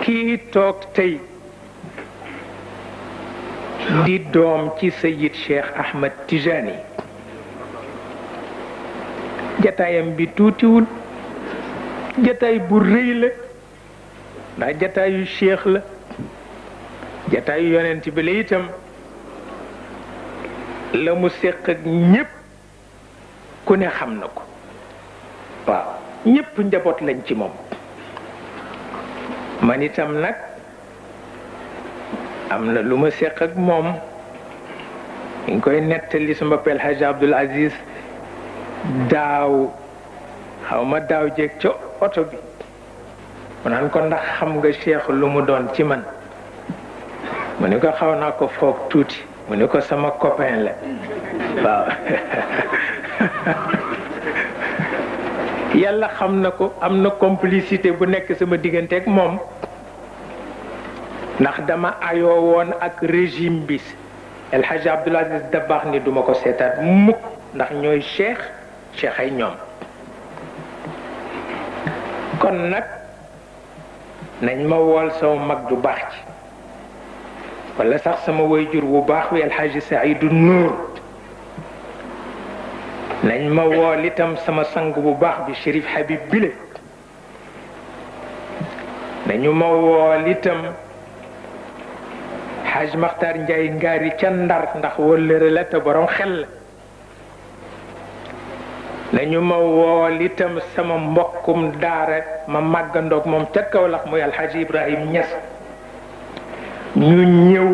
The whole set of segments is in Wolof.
kii toog tey di doom ci Sayid Cheikh Ahmed Tijani jataayam bi tuutiwul jataay bu rëy la ndax jataayu cheikh la jataayu yonent bi la itam la mu séq ak ñépp ku ne xam na ko waaw ñépp njaboot lañ ci moom man itam nag am na lu ma séq ak moom ñu koy nettali sama pel Hadj Abdoul Aziz daaw xaw ma daaw jeeg ca oto bi mu naan ko ndax xam nga cheikh lu mu doon ci man mu ni ko xaw naa ko foog tuuti mu ni ko sama copain la waaw yàlla xam na ko am na complicité bu nekk sama diggante ak moom ndax dama ayoo woon ak régime bi El Hadj Abdoul Aziz Dabakh ni duma ko seetaat mukk ndax ñooy cheikh ay ñoom kon nag nañ ma wool sama mag du baax ci wala sax sama wayjur wu baax wi El Hadj Saïdou Nour nañ ma wool itam sama sang bu baax bi Chérif Habib Bile nañu ma wool itam Hadj Makhtar Ndiaye ngaari ca Ndar ndax wëllëre la te borom xel la nañu ma wool itam sama mbokkum daara ma màggandoog moom ca Kaolack muy Alhaji Ibrahim Niass ñu ñëw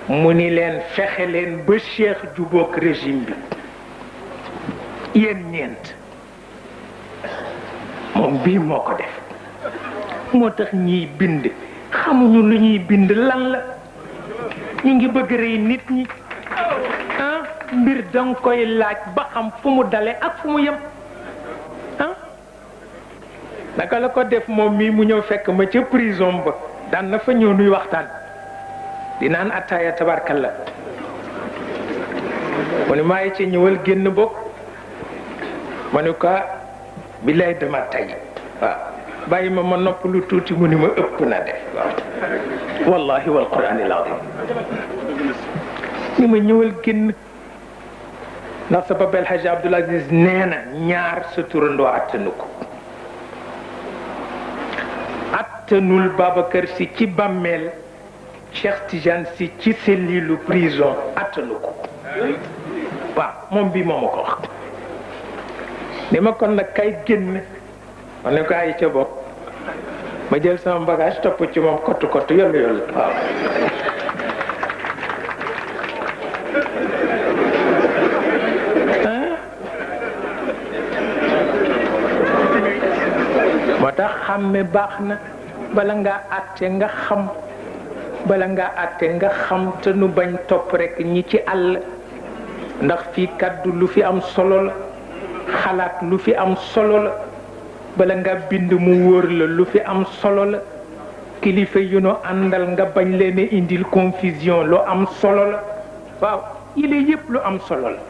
mu ni leen fexe leen ba cheikh jubóog régime bi yéen ñeent moom bii moo ko def moo tax ñiy bind xamuñu lu ñuy bind lan la ñu ngi bëgg rey nit ñi mbir danga koy laaj ba xam fu mu dale ak fu mu yem naka la ko def moom mii mu ñëw fekk ma ca prison ba daan na fa ñëw nuy waxtaan di naan attaaya tabarkalla mu ne maa ngi ci ñëwal génn bokk ma ne ko billaay dama tay waaw bàyyi ma nopp lu tuuti mu ni ma ëpp na def waaw wallahi wal quraanil azim ni ma ñëwal génn ndax sa papa El Hadj Abdoul Aziz nee na ñaar sa turandoo attanu ko attanul Babacar si ci bàmmeel Cheikh Tidiane si ci sellilu prison attanu ko waaw moom bii moo ma ko wax ni ma kon nag kay génn ma ne ko ay ca bopp ma jël sama bagage topp ci moom kottu yollu yollu waaw moo tax xàmme baax na bala ngaa àtte nga xam te nu bañ topp rekk ñi ci àll ndax fii kàddu lu fi am solo la xalaat lu fi am solo la bala nga bind mu wóor la lu fi am solo la kilifa yu nu àndal nga bañ leen a indil confusion lu am solo la waaw yile yépp lu am solo la